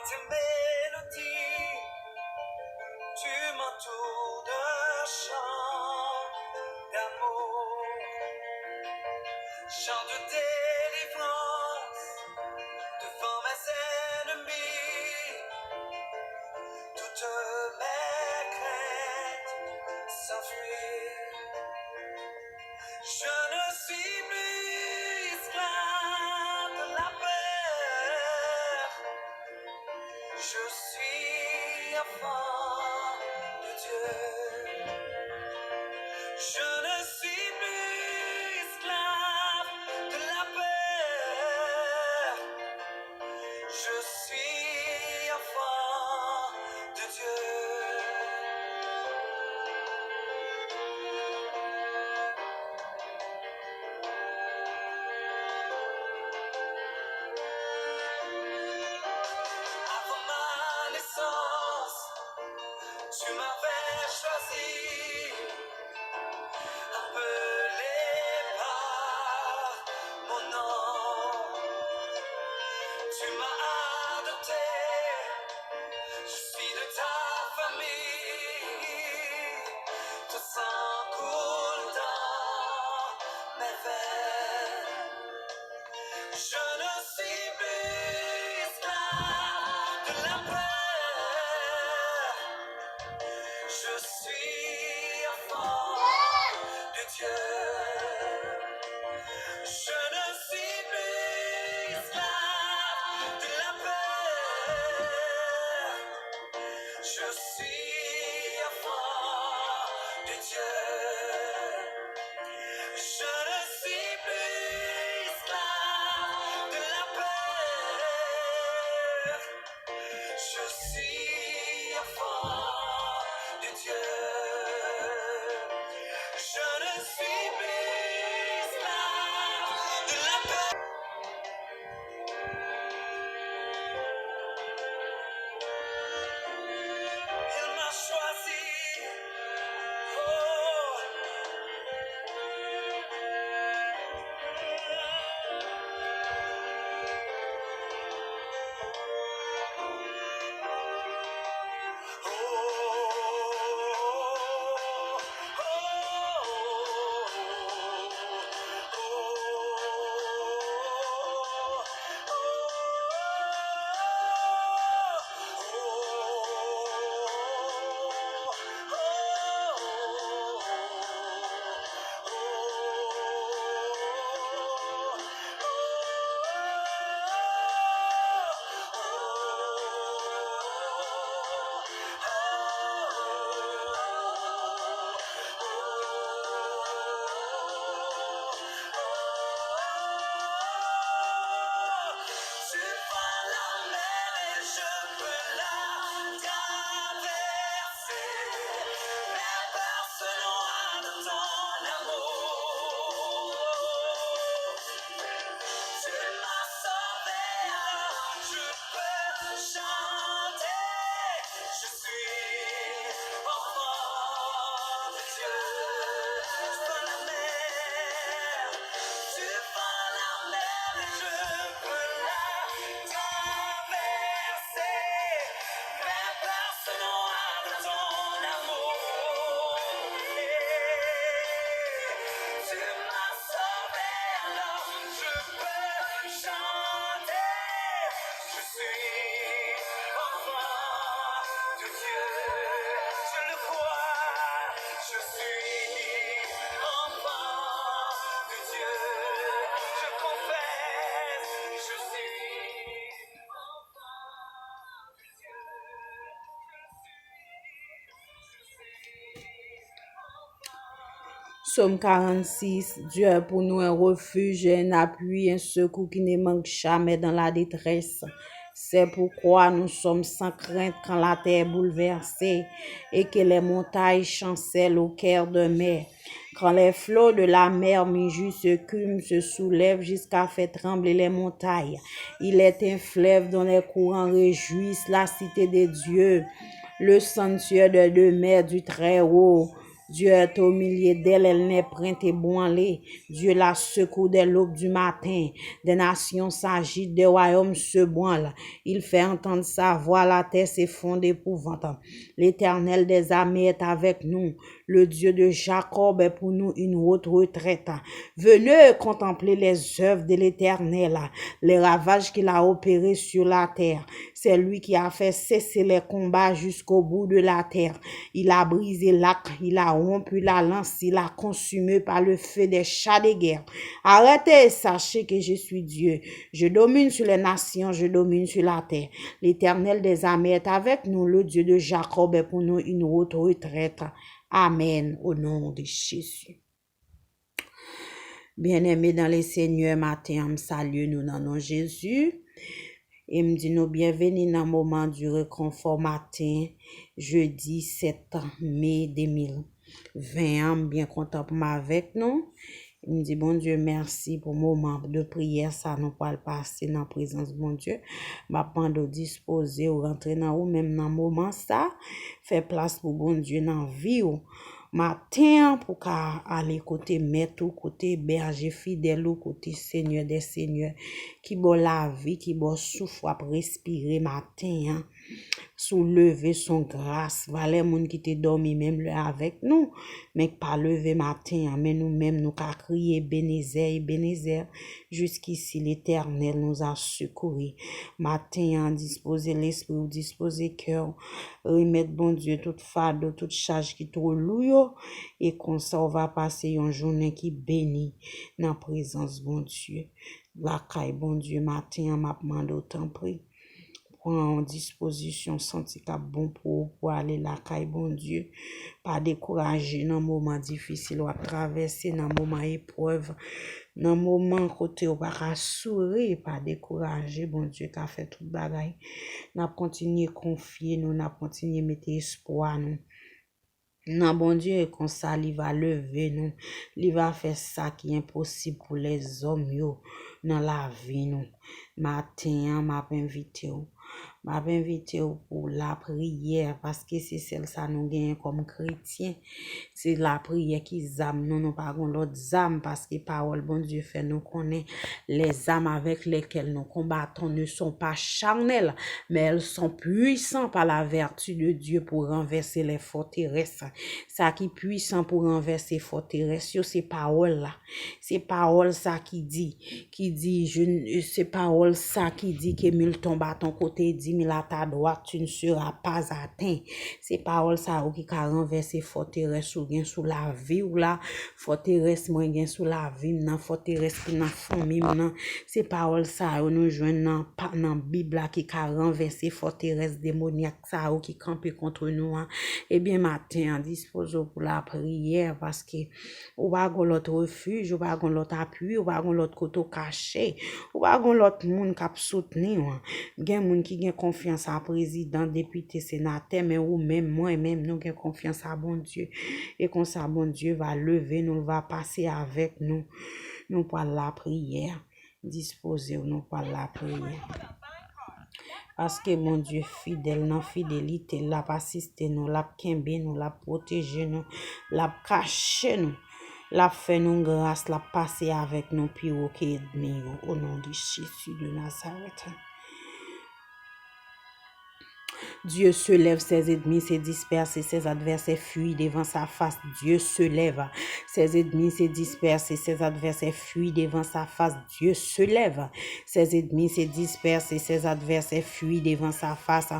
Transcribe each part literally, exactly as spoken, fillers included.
Tes mélodies, tu m'entoures d'un chant d'amour, chant de délivrance devant mes ennemis. Toutes mes craintes s'enfuient. Je ne suis plus esclave de la peur. Je suis enfant de Dieu. Je ne suis plus esclave de la peur. Je suis enfant de Dieu. Avant ma naissance, tu m'avais choisi, appelé par mon nom. Tu m'as adopté, je suis de ta famille. Ton sang coule dans mes veines. Je ne suis plus esclave de la peur. Je suis enfant de Dieu. Je ne suis plus esclave de la peur. Je suis enfant de Dieu. Je ne suis plus esclave de la peur. Je suis enfant de Dieu. Je ne suis plus esclave de la peur. Il m'a choisi. Oh. Tu vas la mer et je peux la traverser. Mes peurs se noient dans ton amour. Tu m'as sauvé, alors je peux chanter. Je suis enfant de Dieu. Tu vas la mer, tu vas la mer, je peux la traverser. Mes peurs se noient dans ton amour. Tu m'as sauvé, alors je peux chanter. Je suis enfant de Dieu. Je le crois. Je suis enfant de Dieu. Je confesse. Je suis enfant de Dieu. Psaume quarante-six. Dieu est pour nous un refuge et un appui, un secours qui ne manque jamais dans la détresse. C'est pourquoi nous sommes sans crainte quand la terre est bouleversée et que les montagnes chancellent au cœur de mer. Quand les flots de la mer Miju s'écument, se soulèvent jusqu'à faire trembler les montagnes. Il est un fleuve dont les courants réjouissent la cité de Dieu, le sanctuaire de demeure du Très-Haut. Dieu est au milieu d'elle, elle n'est point ébranlée. Dieu la secoue dès l'aube du matin. Des nations s'agitent, des royaumes s'ébranlent. Il fait entendre sa voix, la terre s'effondre d'épouvante. L'Éternel des armées est avec nous. Le Dieu de Jacob est pour nous une haute retraite. Venez contempler les œuvres de l'Éternel, les ravages qu'il a opérés sur la terre. C'est lui qui a fait cesser les combats jusqu'au bout de la terre. Il a brisé l'arc, il a rompu la lance, il a consumé par le feu des chars de guerre. Arrêtez et sachez que je suis Dieu. Je domine sur les nations, je domine sur la terre. L'Éternel des armées est avec nous, le Dieu de Jacob est pour nous une haute retraite. Amen, au nom de Jésus. Byeneme dan le Senyè, maten an, m salye nou nan non Jezi. E m di nou byenveni nan moman di rekonfò maten, jedi sèt me de mil ven an. M byen kontan pou m avèk nou. M di Bondye mèsi pou moman de priyè sa nou pral pase nan prezans Bondye. M ap mande w dispoze w rantre nan ou menm nan moman sa. Fè plas pou Bondye nan vi w. Maten an, pou ka ale kote mèt ou, kote bèje fidèl ou, kote Senyè dè senyè, ki ba w lavi, ki ba w souf w ap respire maten an. Si w leve, se yon gras. Valè moun ki te dòmi menm lè avèk nou, men k pa leve maten an, men nou menm, nou ka kriye, Ebenezè, Ebenezè, jusqu'ici l'Éternel nous a secourus. Maten an, dispoze lespri w, dispoze kè w, remèt Bondye tout fado, tout chaj ki twò lou yo, e konsa w va pase yon jounen ki beni nan prezans Bondye. Lakay Bondye, maten an, m ap mande w, tanpri, pran yon dispozisyon, santi k ap bon pou ou pou ale lakay Bondye. Pa dekouraje nan moman difisil w ap travèse, nan moman eprèv, nan moman kote w pa ka souri. Pa dekouraje, Bondye ka fè tout bagay. N ap kontinye konfye nou, n ap kontinye mete espwa nou nan Bondye, e konsa li va leve nou. Li va fè sa ki enposib pou lèzòm yo nan lavi nou. Maten an, m ap envite w. M ap envite w pou lapriyè, paske se sèl sa nou genyen kòm kretyen. Se lapriyè ki zam nou, nou pa gon lòt zam, paske pawòl Bondye fè nou konnen, les armes avec lesquelles nous combattons ne sont pas charnelles, mais elles sont puissantes par la vertu de Dieu pour renverser les forteresses. Sa ki pwisan pou ranvèse fòterès yo, se pawòl la. Se pawòl sa ki di, ki di, je n-, se pawòl sa ki di que mille tombent à ton côté, dix mille à ta droite, tu ne seras pas atteint. Se pawòl sa yo ki ka ranvèse fòterès ou gen sou lavi w la, fòterès mwen gen sou lavi m nan, fòterès ki nan fanmi m nan. Se pawòl sa yo nou jwenn nan, pa-, nan Bib la ki ka ranvèse fòterès demonyak sa yo ki kanpe kont nou an. Ebyen, maten an, dispoze w pou lapriyè, paske ou pa gon lòt refij, ou pa gon lòt apui, ou pa gon lòt kote w kache, ou pa gon lòt moun k ap soutni w. Gen moun ki gen konfyans a prezidan, depite, senatè, men ou menm, mwen menm, nou gen konfyans a Bondye. E konsa, Bondye va leve nou, l va pase avèk nou. Nou pral lapriyè. Dispoze w, nou pral lapriyè. Paske Bondye fidèl nan fidelite l, l ap asiste nou, l ap kenbe nou, l ap pwoteje nou, l ap kache nou, l ap fè nou gras, l ap pase avèk nou pi wo ke ènmi yo, au nom de Jésus de Nazareth. Dieu se lève, ses ennemis se dispersent, ses adversaires fuient devant sa face. Dieu se lève, ses ennemis se dispersent, ses adversaires fuient devant sa face. Dieu se lève, ses ennemis se dispersent, ses adversaires fuient devant sa face.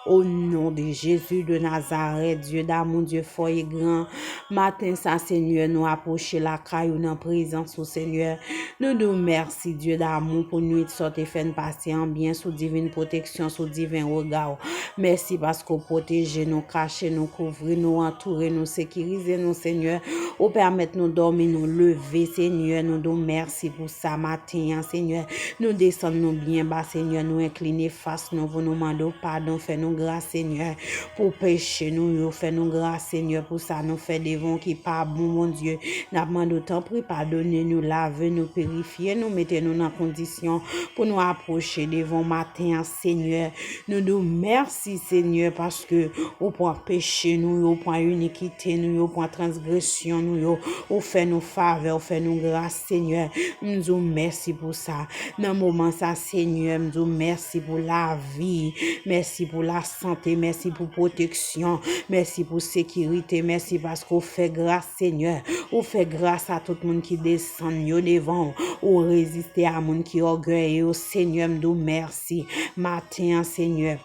Au nom de Jésus de Nazareth, Dieu d'amour, Dieu fort et grand, maten sa, Senyè, nou apwoche lakay ou nan prezans ou, Senyè. Nou di w mèsi, Dieu d'amour, pou nwit sa w te fè n pase an byen sou divin pwoteksyon, sou diven rega w. Mèsi paske w pwoteje nou, kache nou, kouvri nou, antoure nou, sekirize nou, Senyè. Ou pèmèt nou dòmi, nou leve, Senyè. Nou di w mèsi pou sa maten an, Senyè. Nou desann nou byen ba, Senyè. Nou enkline fas nou pou nou mande w padon, fè nou gras, Senyè, pou peche nou yo. Fè nou gras, Senyè, pou sa nou fè devan w ki pa bon, Bondye. N ap mande w, tanpri, padone nou, lave nou, pirifye nou, mete nou nan kondisyon pou nou apwoche devan w maten an, Senyè. Nou di w mèsi. Senyè, paske ou pran peche nou yo, ou pran inikite nou yo, ou pran transgresyon nou yo, ou fè nou favè, ou fè nou gras, Senyè. M di w mèsi pou sa. Nan moman sa, Senyè, m di w mèsi pou lavi, mèsi pou lasante, mèsi pou pwoteksyon, mèsi pou sekirite, mèsi paske ou fè gras, Senyè. Ou fè gras a tout moun ki desann yo devan w. Ou reziste a moun ki ògeye yo, Senyè, m di w mèsi. Maten an, Senyè,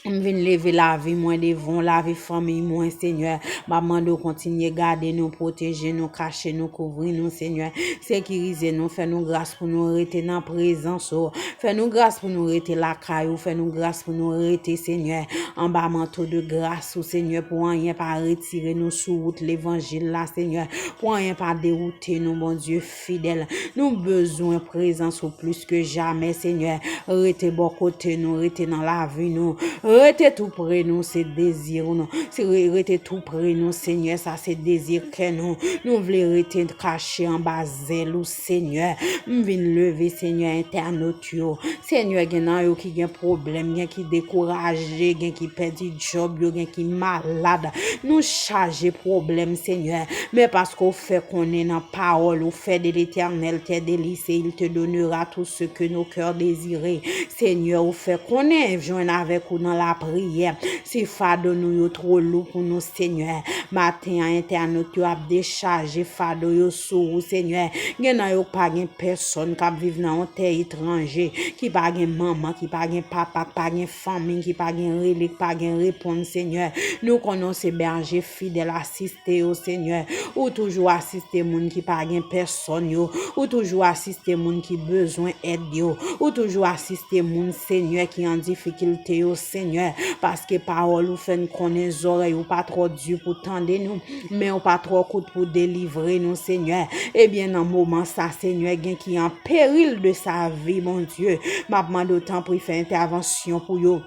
m vin leve lavi mwen devan w, lavi fanmi mwen, Senyè. M ap mande w kontinye gade nou, pwoteje nou, kache nou, kouvri nou, Senyè. Sekirize nou, fè nou gras pou nou rete nan prezans ou. Fè nou gras pou nou rete lakay ou, fè nou gras pou nou rete, Senyè, anba manto de gras ou, Senyè, pou anyen pa retire nou sou wout levanjil la, Senyè, pou anyen pa dewoute nou, Bondye fidèl. Nou bezwen prezans ou plis ke jamè, Senyè. Rete bò kote nou, rete nan lavi nou, rete tou pre nou, se dezi nou. Se re- rete tou pre nou, Senyè, sa se dezi kè nou. Nou vle rete kache anba zèl ou, Senyè. M vin leve, Senyè, entènot yo. Senyè, gen nan yo ki gen pwoblèm, gen ki dekouraje, gen ki pèdi djòb yo, gen ki malad. Nou chaje pwoblèm, Senyè. Men paske w fè konnen nan pawòl ou, fè de l'Éternel tes délices, il te donnera tout ce que nos cœurs désirent. Senyè, ou fè konnen jwenn avèk ou nan lapriyè. Si fado nou yo twò lou pou nou, Senyè, maten an, entènot yo ap dechaje fado yo sou ou, Senyè. Gen nan yo pa gen pèsòn k ap viv nan yon tè etranje, ki pa gen manman, ki pa gen papa, ki pa gen fanmi, ki pa gen rele, ki pa gen reponn, Senyè. Nou konnen w se bèje fidèl, asiste yo, Senyè. Ou toujou asiste moun ki pa gen pèsòn yo. Ou toujou asiste moun ki bezwen èd yo. Ou toujou asiste moun, Senyè, ki an difikilte yo, Senyè. Paske pawòl ou fè n konnen zòrèy ou pa twò di pou tande nou, men ou pa twò kout pou delivre nou, Senyè. Ebyen, nan moman sa, Senyè, gen ki an peril de sa vi, Bondye. M ap mande w, tanpri, fè entèvansyon pou yo.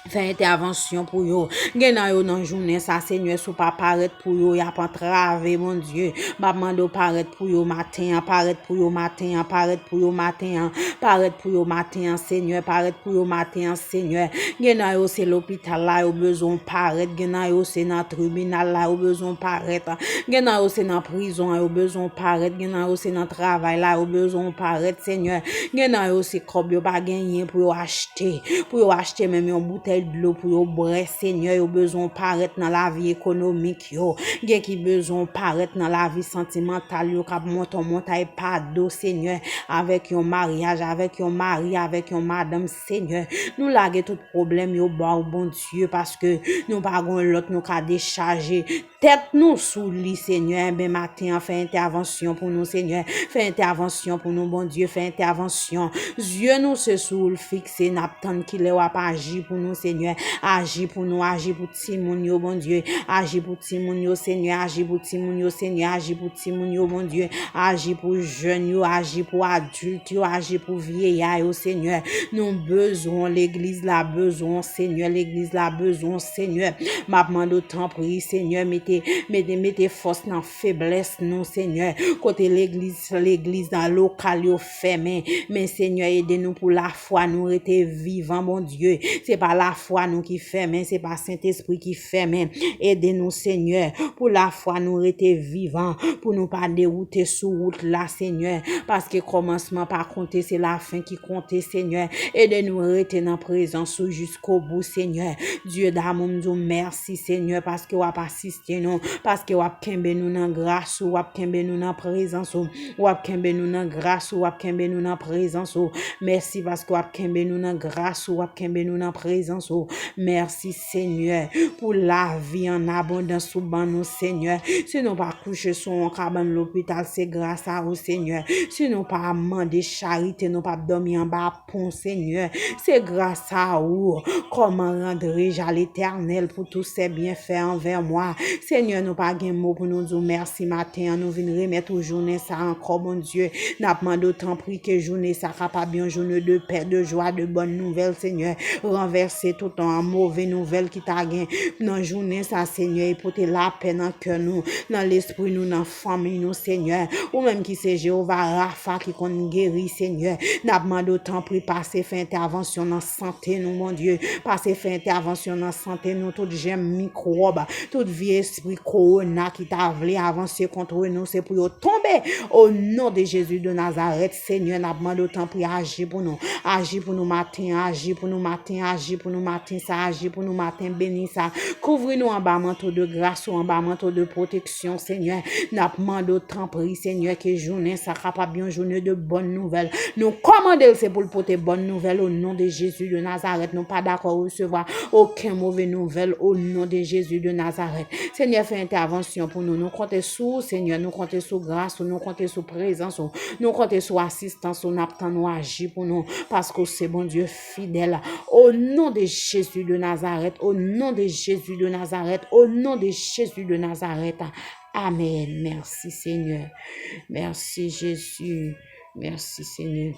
Fè entèvansyon pou yo. Gen nan yo nan jounen sa, Senyè, si w pa parèt pou yo, y ap antrave, Bondye. M ap mande w parèt pou yo maten an, parèt pou yo maten an, parèt pou yo maten an, parèt pou yo maten an, Senyè, parèt pou yo maten an, Senyè. Gen nan yo se lopital la yo bezwen w parèt, gen nan yo se nan tribinal la yo bezwen w parèt, gen nan yo se nan prizon an yo bezwen w parèt, gen nan yo se nan travay la yo bezwen w parèt, Senyè. Gen nan yo se kòb yo pa genyen pou yo achte, pou yo achte menm yon boutèy dlo pou yo bwè, Senyè, yo bezwen w parèt nan lavi ekonomik yo. Gen ki bezwen w parèt nan lavi santimantal yo k ap monte yon montay pado, Senyè, avèk yon maryaj, avèk yon mari, avèk yon madanm, Senyè. Nou lage tout pwoblèm yo ba w, Bondye, paske nou pa gen lòt nou ka dechaje tèt nou sou li, Senyè. Enben, maten an, fè entèvansyon pou nou, Senyè. Fè entèvansyon pou nou, Bondye. Fè entèvansyon. Zye nou se sou ou l fikse. N ap tann kilè w ap aji pou nou, Senyè. Aji pou nou, aji pou timoun yo, Bondye. Aji pou timoun yo, Senyè. Aji pou timoun yo, Senyè. Aji pou timoun yo, Bondye. Aji pou jèn yo, aji pou adilt yo, aji pou vyeya yo, Senyè. Nou bezwen w, legliz la bezwen w, Senyè. Legliz la bezwen w, Senyè. M ap mande w, tanpri, Senyè, mete, mete, mete fòs nan feblès nou, Senyè. Kote legliz, legliz nan lokal yo fèmen. Men, Senyè, ede nou pou lafwa nou rete vivan, Bondye. Se pa lafwa nou ki fèmen, se pa Sentespri ki fèmen. Ede nou, Senyè, pou lafwa nou rete vivan, pou nou pa dewoute sou wout la, Senyè. Paske kòmansman pa konte, se lafen ki konte, Senyè. Ede nou rete nan prezans ou jiskobou, Senyè. Dye damou, m di w mèsi, Senyè, paske w ap asiste nou, paske w ap kenbe nou nan gras ou, w ap kenbe nou nan prezans ou, w ap kenbe nou nan gras ou, w ap kenbe nou nan prezans ou. Mèsi paske w ap kenbe nou nan gras ou, w ap kenbe nou nan prezans ou. Mèsi, Senyè, pou lavi an abondans ou ban nou, Senyè. Si nou pa kouche sou yon kabann lopital, se gras a ou, Senyè. Si nou pa mande charite, nou p ap dòmi anba pon, Senyè. Se gras a ou. Comment rendrai-je à l'Éternel pour tous ses bienfaits envers moi? Senyè, nou pa gen mo pou nou di w mèsi maten an. Nou vin remèt ou jounen sa ankò, Bondye. N ap mande w, tanpri, ke jounen sa kapab yon jounen de pè, de jwa, de bòn nouvèl, Senyè. Ranvèse tout, an, move nouvèl ki ta gen nan jounen sa, Senyè, e pote lapè nan kè nou, nan lespri nou, nan fanmi nou, Senyè. Ou menm ki se Jewova Rafa ki konn geri, Senyè, n ap mande w tanpri pase fè entèvansyon nan sante nou, Bondye. Pase fè entèvansyon nan sante nou, tout jèm mikwòb, tout vye espri kowona ki ta vle avanse kont nou, se pou yo tonbe. O non de Jezi de Nazarèt, Senyè, n ap mande w tanpri aji pou nou. Aji pou nou maten, aji pou nou maten, aji pou nou maten sa, aji pou nou maten beni sa. Kouvri nou anba manto de gras ou, anba manto de pwoteksyon, Senyè. N ap mande w tanpri, Senyè, ke jounen sa kapab yon jounen de bòn nouvèl. Nou kòmande l, se pou l pote bòn nouvèl o non de Jezi de Nazarèt. Nou pa dakò resevwa okenn move nouvèl o non de Jezi de Nazarèt. Senyè, fè entèvansyon pou nou. Nou konte sou ou, Senyè. Nou konte sou gras ou. Nou konte sou prezans ou. Nou konte sou asistans ou. N ap tann ou aji pou nou. Paske w se Bondye fidèl. O non de Jezi de Nazarèt. O non de Jezi de Nazarèt. O non de Jezi de Nazarèt. Amèn. Mèsi, Senyè. Mèsi, Jezi. Mèsi, Senyè.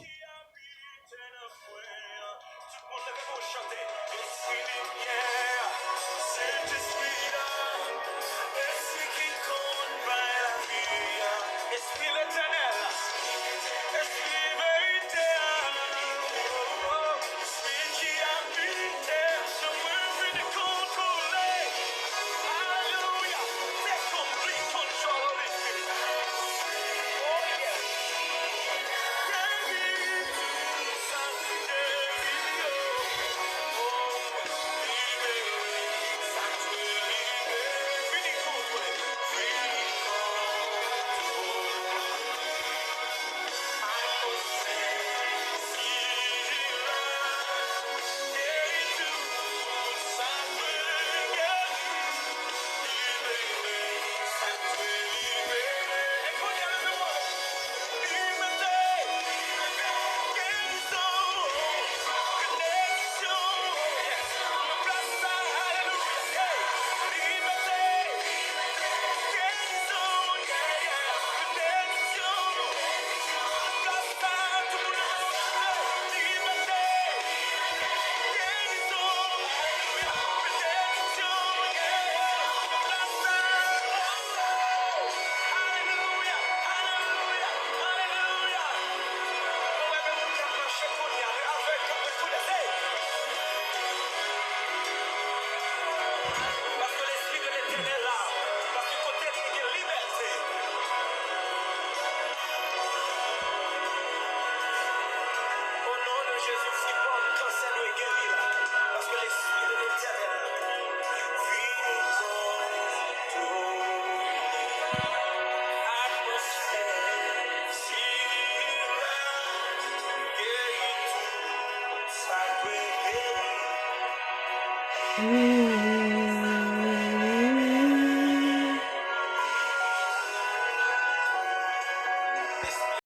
Paske Lespri de Letènèl la, paske kote l ye gen libète. O non de Jezi, si kò m kansè dwe geri la, paske Lespri de Letènèl vini kontwole atmosfè sila. Geri tout sa k dwe geri.